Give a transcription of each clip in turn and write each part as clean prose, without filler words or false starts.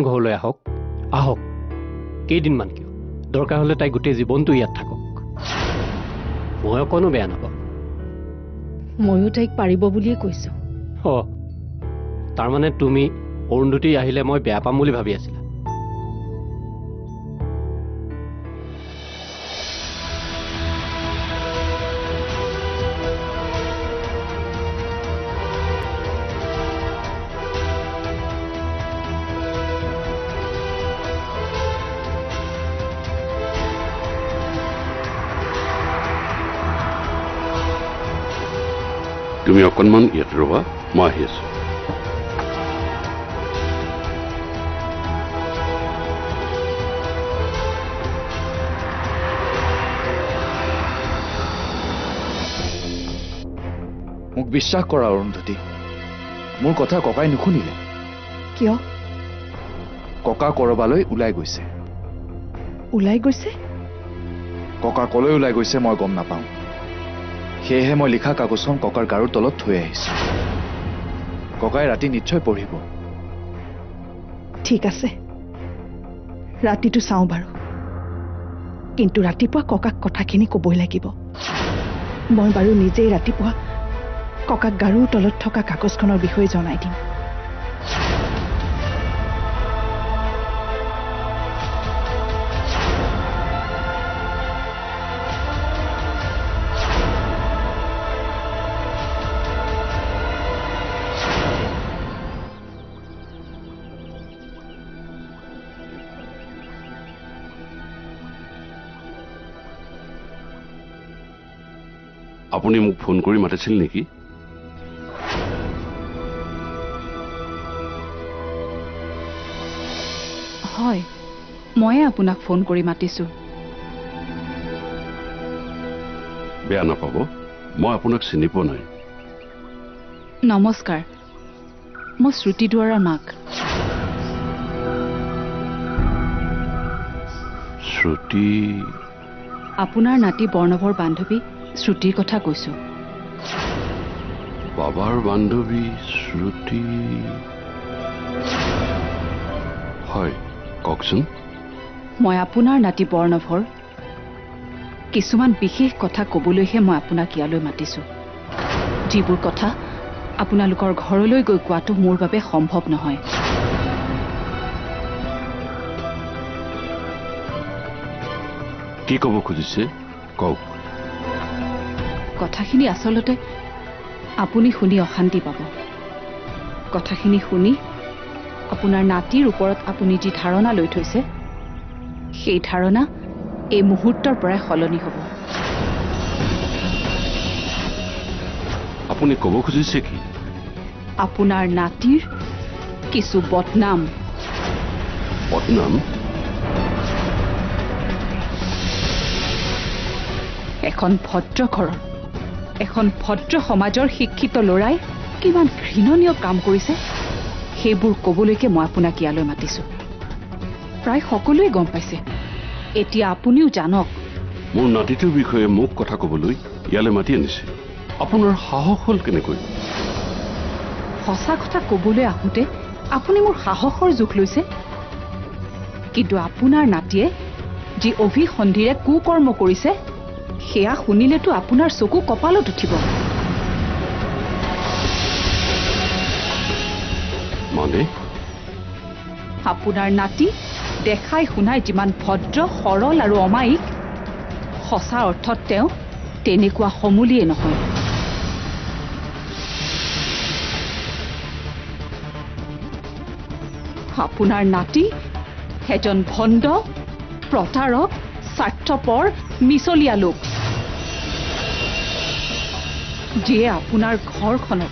ঘৰলৈ আহক, আহক কেইদিনমান, কিয় দৰকাৰ হ'লে তাই গোটেই জীৱনটো ইয়াত থাকক, মই অকণো বেয়া নাপাওঁ। ময়ো তাইক পাৰিব বুলিয়ে কৈছো। অ, তাৰমানে তুমি অৰুন্ধতী আহিলে মই বেয়া পাম বুলি ভাবি আছিলা? তুমি অকণমান ইয়াত ৰ'বা, মই আহি আছো। মোক বিশ্বাস কৰা অৰুন্ধতী, মোৰ কথা ককাই নুশুনিলে। কিয়? ককা কৰবালৈ ওলাই গৈছে। ওলাই গৈছে? ককা কলৈ ওলাই গৈছে মই গম নাপাওঁ। সেয়েহে মই লিখা কাগজখন ককাৰ গাৰুৰ তলত থৈ আহিছো। ককাই ৰাতি নিশ্চয় পঢ়িব। ঠিক আছে, ৰাতিটো চাওঁ বাৰু, কিন্তু ৰাতিপুৱা ককাক কথাখিনি ক'বই লাগিব। মই বাৰু নিজেই ৰাতিপুৱা ককাক গাৰুৰ তলত থকা কাগজখনৰ বিষয়ে জনাই দিম। আপুনি মোক ফোন কৰি মাতিছিল নেকি? হয়, ময়ে আপোনাক ফোন কৰি মাতিছো। বেয়া নাপাব, মই আপোনাক চিনি পোৱা নাই। নমস্কাৰ, মই শ্ৰুতি দুৱাৰাৰ মাক। শ্ৰুতি? আপোনাৰ নাতি বৰ্ণৱৰ বান্ধৱী শ্ৰুতিৰ কথা কৈছো। বাবাৰ বান্ধৱী শ্ৰুতি? হয়, কওকচোন। মই আপোনাৰ নাতি বৰ্ণভৰ কিছুমান বিশেষ কথা ক'বলৈহে মই আপোনাক ইয়ালৈ মাতিছো, যিবোৰ কথা আপোনালোকৰ ঘৰলৈ গৈ কোৱাটো মোৰ বাবে সম্ভৱ নহয়। কি ক'ব খুজিছে কওক। কথাখিনি আচলতে আপুনি শুনি অশান্তি পাব। কথাখিনি শুনি আপোনাৰ নাতিৰ ওপৰত আপুনি যি ধাৰণা লৈ থৈছে, সেই ধাৰণা এই মুহূৰ্তৰ পৰাই সলনি হ'ব। আপুনি ক'ব খুজিছে কি? আপোনাৰ নাতিৰ কিছু বদনাম। বদনাম? এখন ভদ্ৰ ঘৰৰ, এখন ভদ্ৰ সমাজৰ শিক্ষিত ল'ৰাই কিমান ঘৃণনীয় কাম কৰিছে, সেইবোৰ ক'বলৈকে মই আপোনাক ইয়ালৈ মাতিছো। প্ৰায় সকলোৱে গম পাইছে, এতিয়া আপুনিও জানক। মোৰ নাতিটোৰ বিষয়ে মোক কথা ক'বলৈ ইয়ালৈ মাতি আনিছে, আপোনাৰ সাহস হ'ল কেনেকৈ? সঁচা কথা ক'বলৈ আহোঁতে আপুনি মোৰ সাহসৰ জোখ লৈছে, কিন্তু আপোনাৰ নাতিয়ে যি অভিসন্ধিৰে কুকৰ্ম কৰিছে সেয়া শুনিলেতো আপোনাৰ চকু কপালত উঠিব। মানে? আপোনাৰ নাতি দেখাই শুনাই যিমান ভদ্ৰ, সৰল আৰু অমায়িক, সঁচা অৰ্থত তেওঁ তেনেকুৱা সমূলিয়ে নহয়। আপোনাৰ নাতি এজন ভণ্ড, প্ৰতাৰক, স্বাৰ্থপৰ, মিছলীয়া লোক, যিয়ে আপোনাৰ ঘৰখনক,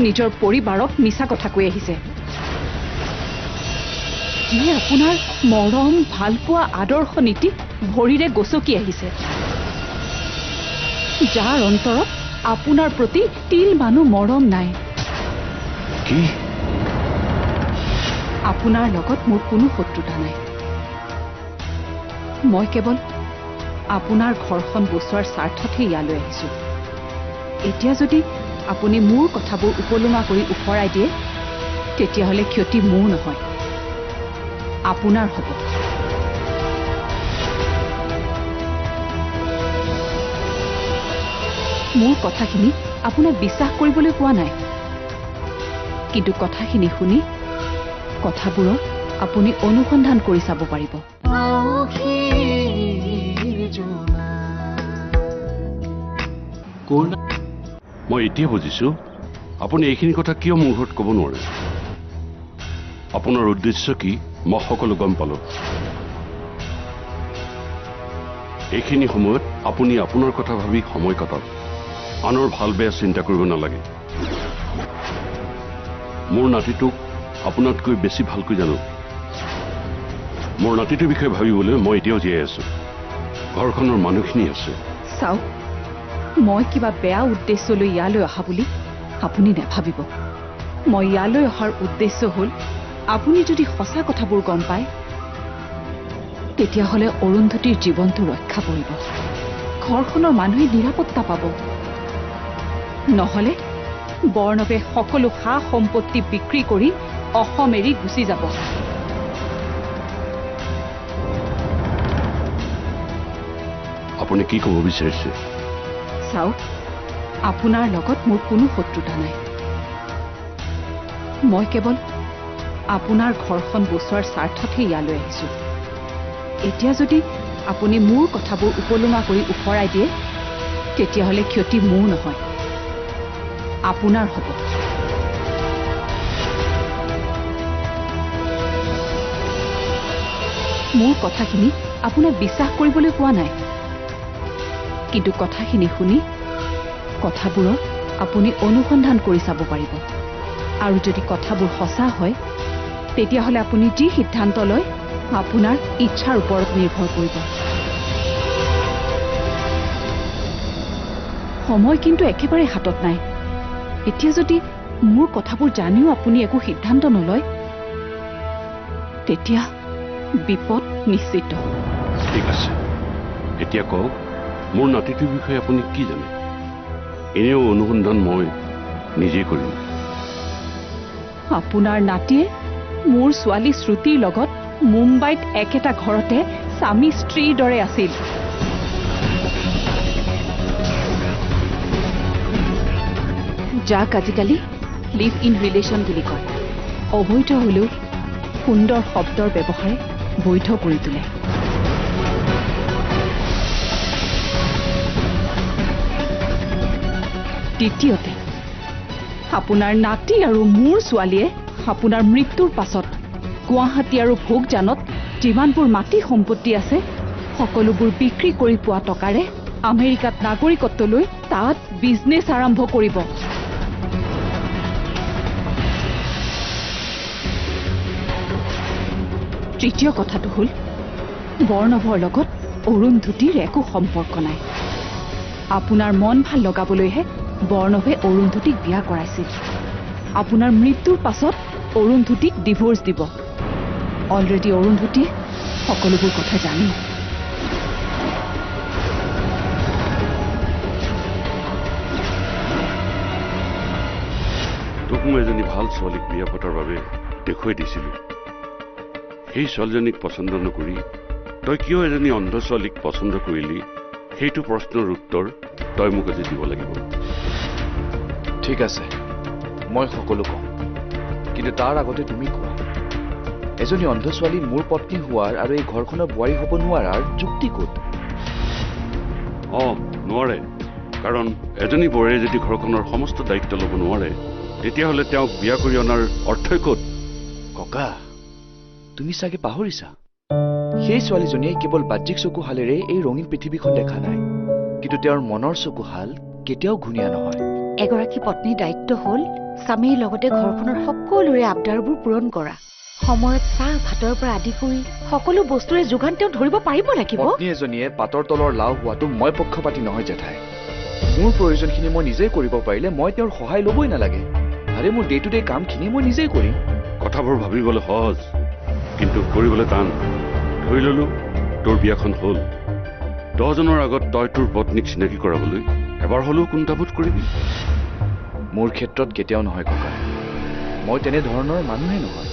নিজৰ পৰিবাৰক মিছা কথা কৈ আহিছে, যিয়ে আপোনাৰ মৰম, ভালপোৱা, আদৰ্শ নীতিক ভৰিৰে গচকি আহিছে, যাৰ অন্তৰত আপোনাৰ প্ৰতি তিল মানুহ মৰম নাই। কি? আপোনাৰ লগত মোৰ কোনো শত্ৰুতা নাই। মই কেৱল আপোনাৰ ঘৰখন বচোৱাৰ স্বাৰ্থতহে ইয়ালৈ আহিছো। এতিয়া যদি আপুনি মোৰ কথাবোৰ উপলুঙা কৰি ওফৰাই দিয়ে, তেতিয়াহ'লে ক্ষতি মোৰ নহয়, আপোনাৰ হ'ব। মোৰ কথাখিনি আপোনাক বিশ্বাস কৰিবলৈ কোৱা নাই, কিন্তু কথাখিনি শুনি কথাবোৰৰ আপুনি অনুসন্ধান কৰি চাব পাৰিব। মই এতিয়া বুজিছো আপুনি এইখিনি কথা কিয় মোৰ ঘৰত ক'ব নোৱাৰে। আপোনাৰ উদ্দেশ্য কি মই সকলো গম পালো। এইখিনি সময়ত আপুনি আপোনাৰ কথা ভাবি সময় কটাওক, আনৰ ভাল বেয়া চিন্তা কৰিব নালাগে। মোৰ নাতিটোক আপোনাতকৈ বেছি ভালকৈ জানো। মোৰ নাতিটোৰ বিষয়ে ভাবিবলৈ মই এতিয়াও জীয়াই আছো। ঘৰখনৰ মানুহখিনি আছে। চাওক, মই কিবা বেয়া উদ্দেশ্য লৈ ইয়ালৈ অহা বুলি আপুনি নাভাবিব। মই ইয়ালৈ অহাৰ উদ্দেশ্য হ'ল, আপুনি যদি সঁচা কথাবোৰ গম পায় তেতিয়াহ'লে অৰুন্ধতীৰ জীৱনটো ৰক্ষা পৰিব, ঘৰখনৰ মানুহে নিৰাপত্তা পাব। নহ'লে বৰ্ণৱে সকলো সা সম্পত্তি বিক্ৰী কৰি অসম এৰি গুচি যাব। আপুনি কি ক'ব বিচাৰিছে? চাওক, আপোনাৰ লগত মোৰ কোনো শত্ৰুতা নাই। মই কেৱল আপোনাৰ ঘৰখন বচোৱাৰ স্বাৰ্থতহে ইয়ালৈ আহিছো। এতিয়া যদি আপুনি মোৰ কথাবোৰ উপলুঙা কৰি ওফৰাই দিয়ে, তেতিয়াহ'লে ক্ষতি মোৰ নহয়, আপোনাৰ হ'ব। মোৰ কথাখিনি আপোনাক বিশ্বাস কৰিবলৈ কোৱা নাই, কিন্তু কথাখিনি শুনি কথাবোৰৰ আপুনি অনুসন্ধান কৰি চাব পাৰিব। আৰু যদি কথাবোৰ সঁচা হয়, তেতিয়াহ'লে আপুনি যি সিদ্ধান্ত লয় আপোনাৰ ইচ্ছাৰ ওপৰত নিৰ্ভৰ কৰিব। সময় কিন্তু একেবাৰে হাতত নাই। এতিয়া যদি মোৰ কথাবোৰ জানিও আপুনি একো সিদ্ধান্ত নলয়, তেতিয়া বিপদ নিশ্চিত। ঠিক আছে, এতিয়া কওক মোৰ নাতিটোৰ বিষয়ে আপুনি কি জানে? এনেও অনুসন্ধান মই নিজেই কৰিম। আপোনাৰ নাতিয়ে মোৰ ছোৱালী শ্ৰুতিৰ লগত মুম্বাইত একেটা ঘৰতে স্বামী স্ত্ৰীৰ দৰে আছিল। যাক আজিকালি লিভ ইন ৰিলেশ্যন বুলি কয়। অবৈধ হলেও সুন্দৰ শব্দৰ ব্যৱহাৰে বৈধ কৰি তোলে। দ্বিতীয়তে, আপোনাৰ নাতি আৰু মোৰ ছোৱালীয়ে আপোনাৰ মৃত্যুৰ পাছত গুৱাহাটী আৰু ভোগজানত যিমানবোৰ মাটি সম্পত্তি আছে সকলোবোৰ বিক্ৰী কৰি পোৱা টকাৰে আমেৰিকাত নাগৰিকত্ব লৈ তাত বিজনেছ আৰম্ভ কৰিব। তৃতীয় কথাটো হ'ল, বৰ্ণভৰ লগত অৰুন্ধতীৰ একো সম্পৰ্ক নাই। আপোনাৰ মন ভাল লগাবলৈহে বৰ্ণভে অৰুন্ধতীক বিয়া কৰাইছিল। আপোনাৰ মৃত্যুৰ পাছত অৰুন্ধতীক ডিভোৰ্চ দিব। অলৰেডি অৰুন্ধতীয়ে সকলোবোৰ কথা জানেই। তোক মই এজনী ভাল ছোৱালীক বিয়া পতাৰ বাবে দেখুৱাই দিছিলোঁ। সেই ছোৱালীজনীক পচন্দ নকৰি তই কিয় এজনী অন্ধ ছোৱালীক পচন্দ কৰিলি, সেইটো প্ৰশ্নৰ উত্তৰ তই মোক আজি দিব লাগিব। ঠিক আছে, মই সকলো কম, কিন্তু তাৰ আগতে তুমি কোৱা, এজনী অন্ধ ছোৱালী মোৰ পত্নী হোৱাৰ আৰু এই ঘৰখনৰ বোৱাৰী হ'ব নোৱাৰাৰ যুক্তি ক'ত? অঁ, নোৱাৰে। কাৰণ এজনী বোৱাৰীয়ে যদি ঘৰখনৰ সমস্ত দায়িত্ব ল'ব নোৱাৰে, তেতিয়াহ'লে তেওঁক বিয়া কৰি অনাৰ অৰ্থই ক'ত? ককা, তুমি চাগে পাহৰিছা, সেই ছোৱালীজনীয়ে কেৱল বাহ্যিক চকুহালেৰে এই ৰঙীন পৃথিৱীখন দেখা নাই, কিন্তু তেওঁৰ মনৰ চকুহাল কেতিয়াও ঘূণীয়া নহয়। এগৰাকী পত্নীৰ দায়িত্ব হ'ল স্বামীৰ লগতে ঘৰখনৰ সকলোৰে আবদাৰবোৰ পূৰণ কৰা। সময়ত চাহ ভাতৰ পৰা আদি কৰি সকলো বস্তুৰে যোগান তেওঁ ধৰিব পাৰিব লাগিব। পত্নী এজনীয়ে পাতৰ তলৰ লাও হোৱাটো মই পক্ষপাতী নহয় জেঠাই। মোৰ প্ৰয়োজনখিনি মই নিজেই কৰিব পাৰিলে মই তেওঁৰ সহায় ল'বই নালাগে। আৰে মোৰ ডে টু ডে কামখিনি মই নিজেই কৰিম। কথাবোৰ ভাবিবলৈ সহজ, কিন্তু কৰিবলৈ টান। ধৰি ললো তোৰ বিয়াখন হ'ল, 10জনৰ আগত তই তোৰ পত্নীক চিনাকি কৰাবলৈ এবাৰ হ'লেও কুণ্ঠাবোধ কৰিবি? মোৰ ক্ষেত্ৰত কেতিয়াও নহয় ককা, মই তেনেধৰণৰ মানুহে নহয়।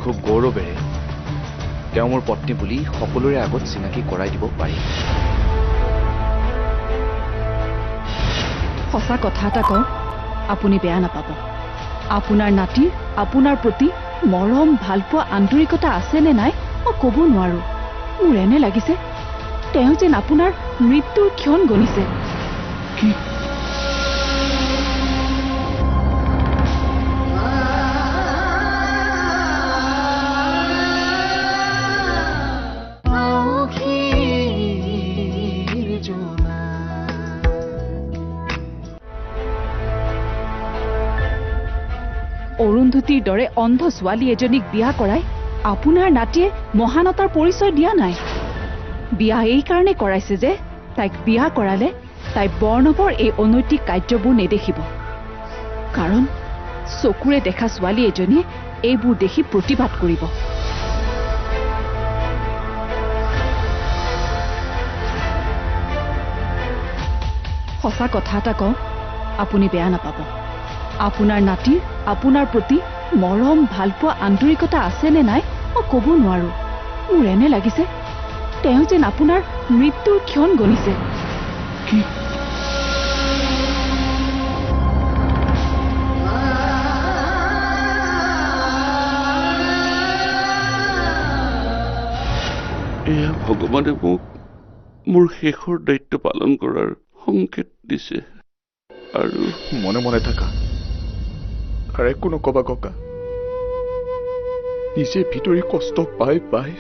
খুব গৌৰৱেৰে তেওঁ মোৰ পত্নী বুলি সকলোৰে আগত চিনাকি কৰাই দিব পাৰিম। সঁচা কথা এটা কওঁ, আপুনি বেয়া নাপাব। আপোনাৰ নাতিৰ আপোনাৰ প্ৰতি মৰম, ভালপোৱা, আন্তৰিকতা আছে নে নাই মই ক'ব নোৱাৰো। মোৰ এনে লাগিছে তেওঁ যেন আপোনাৰ মৃত্যুৰ ক্ষণ গণিছে। কি? অৰুন্ধতীৰ দৰে অন্ধ ছোৱালী এজনীক বিয়া কৰাই আপোনাৰ নাতিয়ে মহানতাৰ পৰিচয় দিয়া নাই। বিয়া এইকাৰণে কৰাইছে যে তাইক বিয়া কৰালে তাই বৰ্ণৱৰ এই অনৈতিক কাৰ্যবোৰ নেদেখিব। কাৰণ চকুৰে দেখা ছোৱালী এজনীয়ে এইবোৰ দেখি প্ৰতিবাদ কৰিব। সঁচা কথা এটা কওঁ, আপুনি বেয়া নাপাব। আপোনাৰ নাতিৰ আপোনাৰ প্ৰতি মৰম, ভালপোৱা, আন্তৰিকতা আছে নে নাই মই ক'ব নোৱাৰো। মোৰ এনে লাগিছে তেওঁ যেন আপোনাৰ মৃত্যুৰ ক্ষণ গণিছে। কি? এয়া ভগৱানে মোক মোৰ শেষৰ দায়িত্ব পালন কৰাৰ সংকেত দিছে। আৰু মনে মনে থাকা, আৰু একো নকবা ককা। নিজে ভিতৰি কষ্ট পাই পাই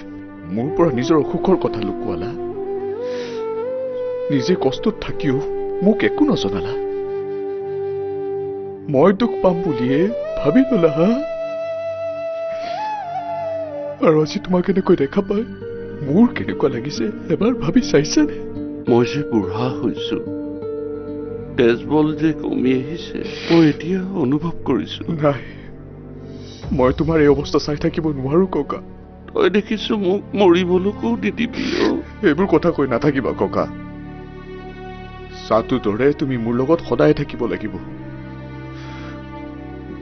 মোৰ পৰা নিজৰ অসুখৰ কথা লুকুৱালা, নিজে কষ্টত থাকিও মোক একো নজনালা। মই দুখ পাম বুলিয়ে ভাবি ললা হা? আৰু আজি তোমাক এনেকৈ দেখা পাই মোৰ কেনেকুৱা লাগিছে এবাৰ ভাবি চাইছানে? মই যে বুঢ়া হৈছো, তেজবল যে কমি আহিছে মই এতিয়া অনুভৱ কৰিছো। নাই, মই তোমাৰ এই অৱস্থা চাই থাকিব নোৱাৰো ককা। তই দেখিছো মোক মৰিবলৈকো নিদিবি। এইবোৰ কথা কৈ নাথাকিবা ককা। ছাঁটোৰ দৰে তুমি মোৰ লগত সদায় থাকিব লাগিব।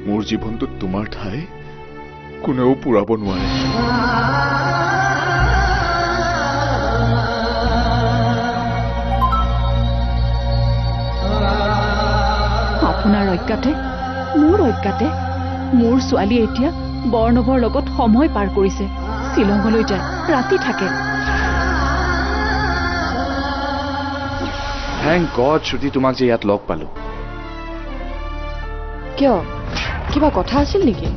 মোৰ জীৱনটোত তোমাৰ ঠাই কোনেও পূৰাব নোৱাৰে। আপোনাৰ অজ্ঞাতে, মোৰ অজ্ঞাতে মোৰ ছোৱালীয়ে এতিয়া বৰ্ণৱৰ লগত সময় পাৰ কৰিছে। শ্বিলঙলৈ যায়, ৰাতি থাকে। Thank god শ্ৰুতি, তোমাক যে ইয়াত লগ পালো। কিয়, কিবা কথা আছিল নেকি?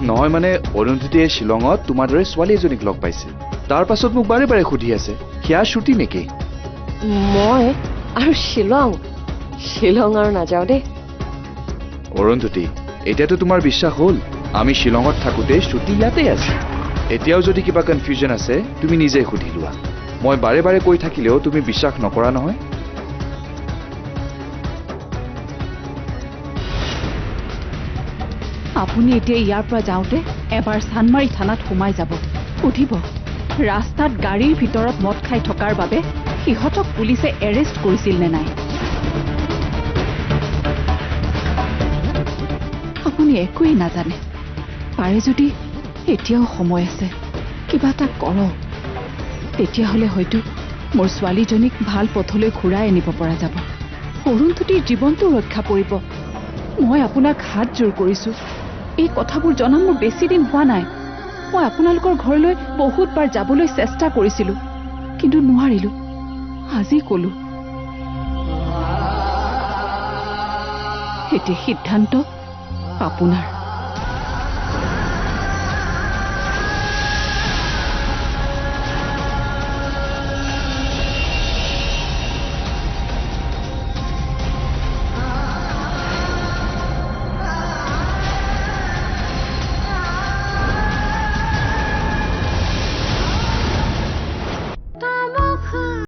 নহয় মানে, অৰুন্ধতীয়ে শ্বিলঙত তোমাৰ দৰে ছোৱালী এজনীক লগ পাইছিল। তাৰ পাছত মোক বাৰে বাৰে সুধি আছে, সেয়া শ্ৰুতি নেকি? মই আৰু শ্বিলং? শ্বিলং আৰু নাযাওঁ দেই। অৰুন্ধতী, এতিয়াতো তোমাৰ বিশ্বাস হ'ল আমি শ্বিলঙত থাকোঁতে শ্ৰুতি ইয়াতে আছে। এতিয়াও যদি কিবা কনফিউজন আছে তুমি নিজে সুধি লোৱা। মই বাৰে বাৰে কৈ থাকিলেও তুমি বিশ্বাস নকৰা নহয়। আপুনি এতিয়া ইয়াৰ পৰা যাওঁতে এবাৰ চানমাৰী থানাত সোমাই যাব, সুধিব ৰাস্তাত গাড়ীৰ ভিতৰত মদ খাই থকাৰ বাবে সিহঁতক পুলিচে এৰেষ্ট কৰিছিল নে নাই। আপুনি একোৱেই নাজানে। পাৰে যদি এতিয়াও সময় আছে, কিবা এটা কৰক। তেতিয়াহ'লে হয়তো মোৰ ছোৱালীজনীক ভাল পথলৈ ঘূৰাই আনিব পৰা যাব। অৰুন্ধতীৰ জীৱনটো ৰক্ষা পৰিব। মই আপোনাক হাত জোৰ কৰিছোঁ। এই কথাবোৰ জনা মোৰ বেছি দিন হোৱা নাই। মই আপোনালোকৰ ঘৰলৈ বহুতবাৰ যাবলৈ চেষ্টা কৰিছিলোঁ, কিন্তু নোৱাৰিলোঁ। আজি ক'লো। এতিয়া সিদ্ধান্ত আপোনাৰ।